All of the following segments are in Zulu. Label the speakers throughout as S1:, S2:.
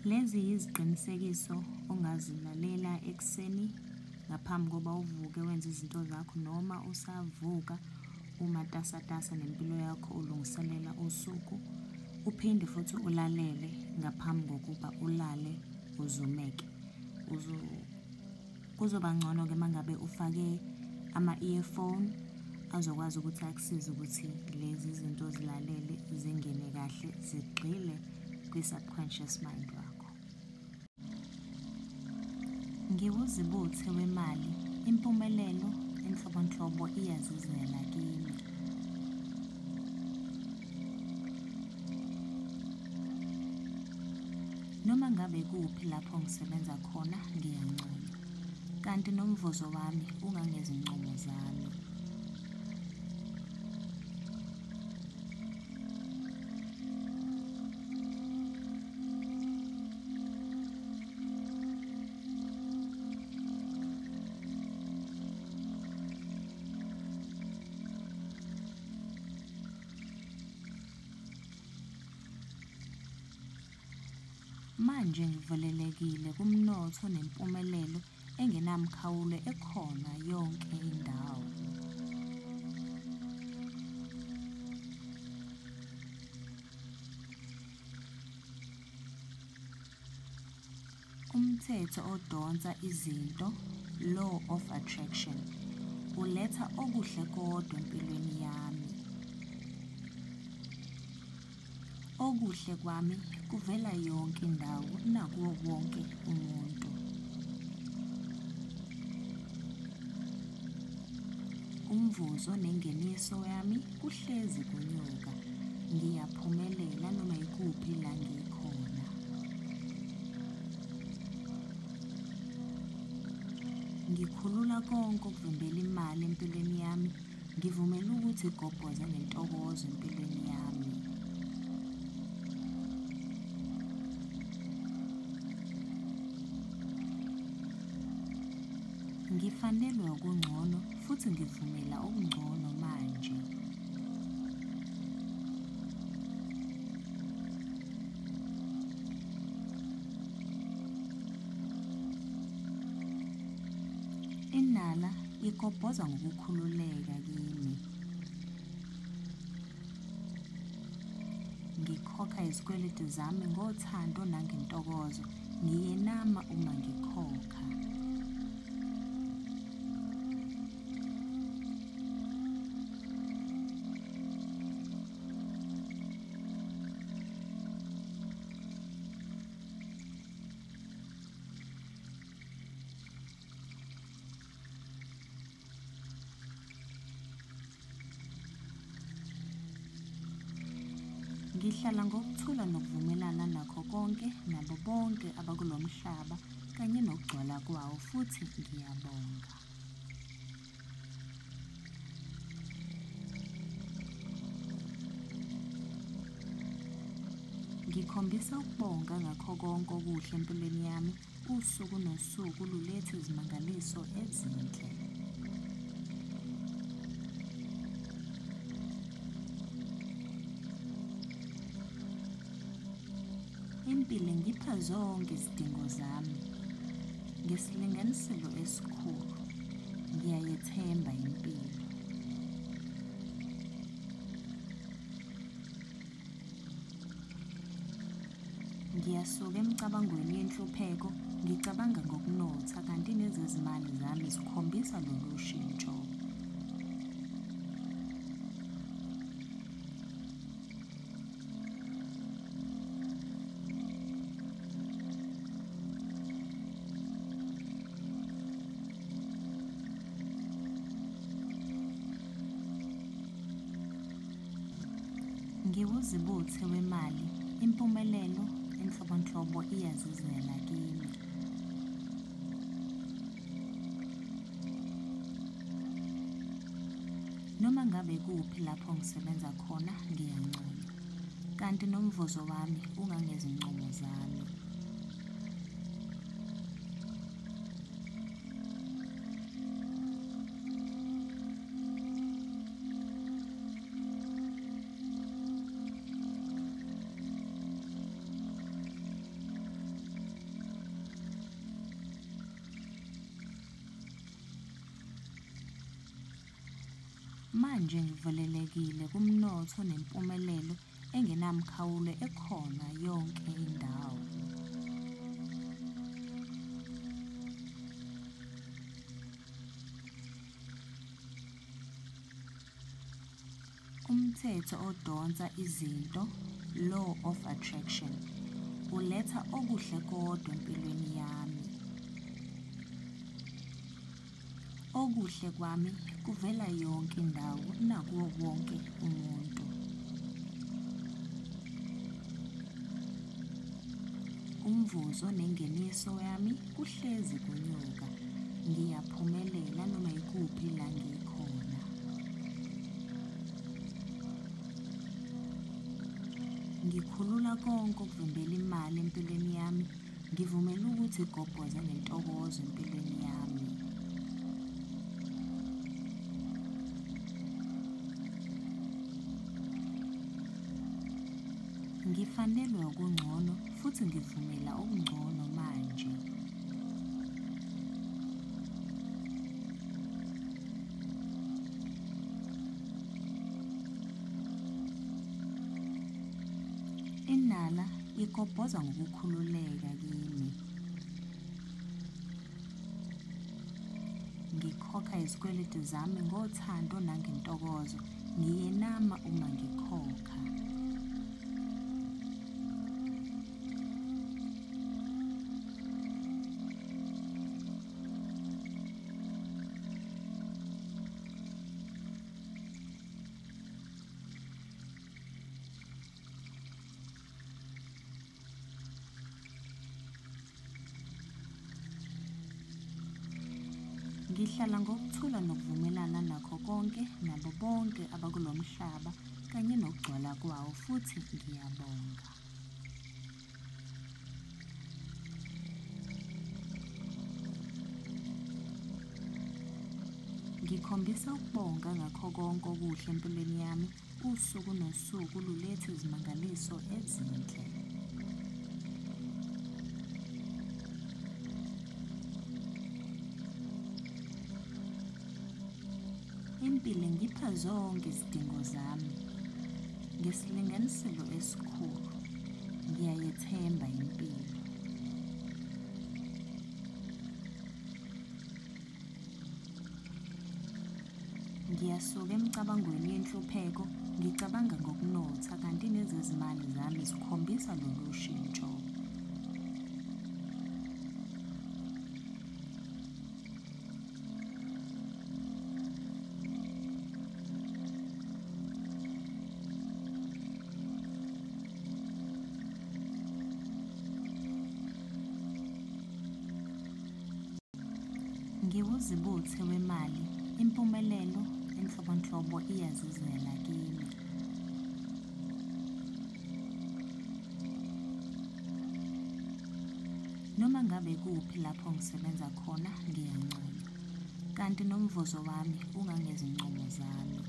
S1: Lezi yiziqinisekiso ongazilalela ekuseni ngaphambi kokuba uvuke wenze izinto zakho, noma usavuka umatasatasa nempilo yakho ulungiselela usuku. Uphinde futhi ulalele ngaphambi kokuba ulale uzumeke. Kuzoba ngcono-ke uma ngabe ufake ama-earphone azokwazi ukuthi akusize ukuthi lezi zinto ozilalele zingene kahle, zigxile kwi-subconscious mind wakho. Ngiwuzibuthe wemali, impumelelo enhlobonhlobo iyazizela kimi. Noma ngabe kuphi lapho ngisebenza khona ngiyanconywa, kanti nomvuzo wami ungangezincomo zami. Manje ngivulelekile kumnotho nempumelelo engenamkhawulo ekhona yonke indawo. Umthetho odonsa izinto, law of attraction, uletha okuhle kodwa empilweni yami. Okuhle kwami kuvela yonke indawo nakuwo wonke umuntu. Umvuzo nengeniso yami kuhlezi kunyuka. Ngiyaphumelela noma ikuphi la ngikhona. Ngikhulula konke okuvimbela imali empilweni yami, ngivumela ukuthi igobhoze ngentokozo empilweni yami. Ngifanelwe okungcono futhi ngivumela okungcono manje. Inala igobhoza ngokukhululeka kimi. Ngikhokha izikweletu zami ngothando nangentokozo, ngiyenama uma ngikhokha. Ngihlala ngokuthula nokuvumelana nakho konke nabo bonke abakulo mhlaba kanye nokugcwala kwawo, futhi ngiyabonga. Ngikhombisa ukubonga ngakho konke okuhle empilweni yami. Usuku nosuku luletha izimangaliso ezinhle. Impilo ingipha zonke izidingo zami ngesilinganiselo esikhulu. Ngiyayethemba impilo. Ngiyasuka emicabangweni yenhlupheko, ngicabanga ngokunotha, kanti nezezimali zami zikhombisa lolu shintsho. Ngiwuzibuthe wemali, impumelelo enhlobonhlobo iyazizela kimi. Noma ngabe kuphi lapho ngisebenza khona ngiyanconywa, kanti nomvuzo wami ungangezincomo zami. Manje ngivalelekile kumnotho nempumelelo engenamkhawulo ekhona yonke indawo. Umthetho odonsa izinto, law of attraction, uletha okuhle kodwa empilweni yami. Okuhle kwami kuvela yonke indawo nakuwo wonke umuntu. Umvuzo nengeniso yami kuhlezi kunyuka. Ngiyaphumelela noma ikuphi la ngikhona. Ngikhulula konke okuvimbela imali empilweni yami, ngivumela ukuthi igobhoze ngentokozo empilweni yami. Ngifanelwe okungcono futhi ngivumela okungcono manje. Inala igobhoza ngokukhululeka kimi. Ngikhokha izikweletu zami ngothando nangentokozo, ngiyenama uma ngikhokha. Ngihlala ngokuthula nokuvumelana nakho konke nabo bonke abakulo mhlaba kanye nokugcwala kwawo futhi ngiyabonga. Ngikhombisa ukubonga ngakho konke okuhle empilweni yami, usuku nosuku luletha izimangaliso ezinhle. Impilo ingipha zonke izidingo zami ngesilinganiselo esikhulu. Ngiyayethemba impilo. Ngiyasuka emicabangweni yenhlupheko, ngicabanga ngokunotha kanti nezezimali zami zikhombisa lolu shintsho. Ngiwuzibuthe wemali, impumelelo enhlobonhlobo iyazizela kimi. Noma ngabe kuphi lapho ngisebenza khona ngiyanconywa, kanti nomvuzo wami ungangezincomo zami.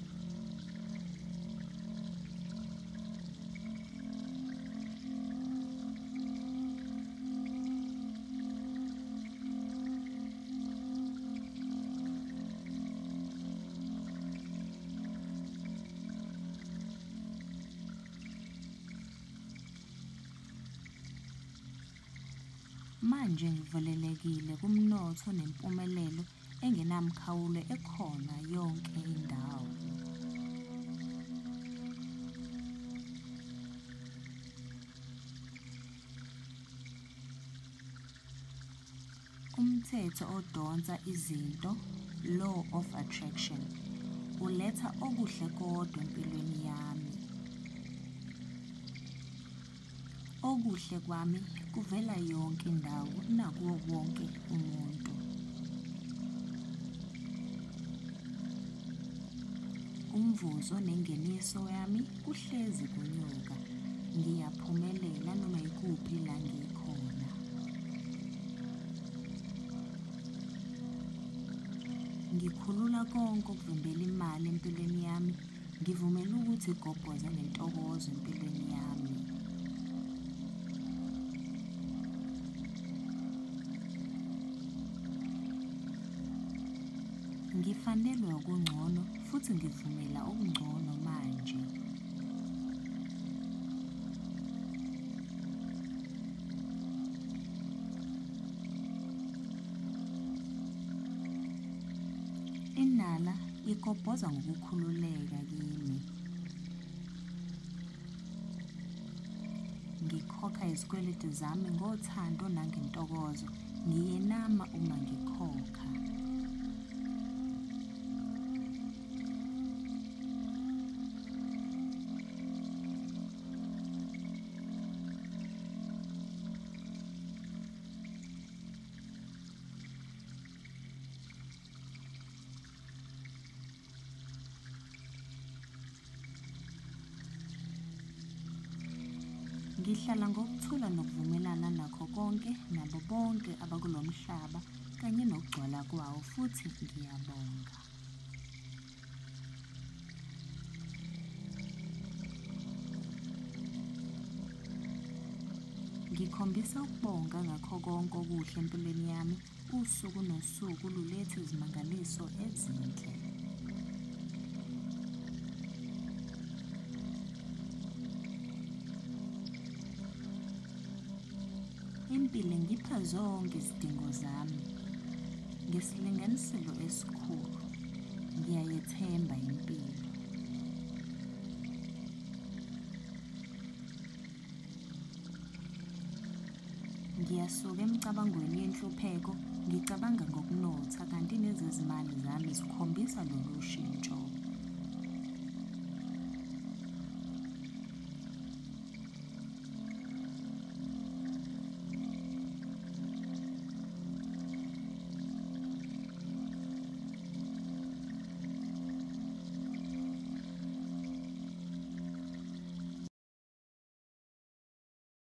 S1: Manje ngivalelekile kumnotho nempumelelo engenamkhawulo ekhona yonke indawo. Umthetho odonsa izinto, law of attraction, uletha okuhle kodwa empilweni yami. Okuhle kwami kuvela yonke indawo nakuwo wonke umuntu. Umvuzo nengeniso yami kuhlezi kunyuka. Ngiyaphumelela noma ikuphi la ngikhona. Ngikhulula konke okuvimbela imali empilweni yami, ngivumela ukuthi igobhoze ngentokozo empilweni yami. Ngifanelwe okungcono futhi ngivumela okungcono manje. Inala igobhoza ngokukhululeka kimi. Ngikhokha izikweletu zami ngothando nangentokozo. Ngiyenama uma ngikhokha. Ngihlala ngokuthula nokuvumelana nakho konke nabo bonke abakulo mhlaba kanye nokugcwala kwawo futhi ngiyabonga. Ngikhombisa ukubonga ngakho konke okuhle empilweni yami, usuku nosuku luletha izimangaliso ezinhle. Impilo ingipha zonke izidingo zami ngesilinganiselo esikhulu. Ngiyayethemba impilo. Ngiyasuka emicabangweni yenhlupheko, ngicabanga ngokunotha kanti nezezimali zami zikhombisa lolu shintsho.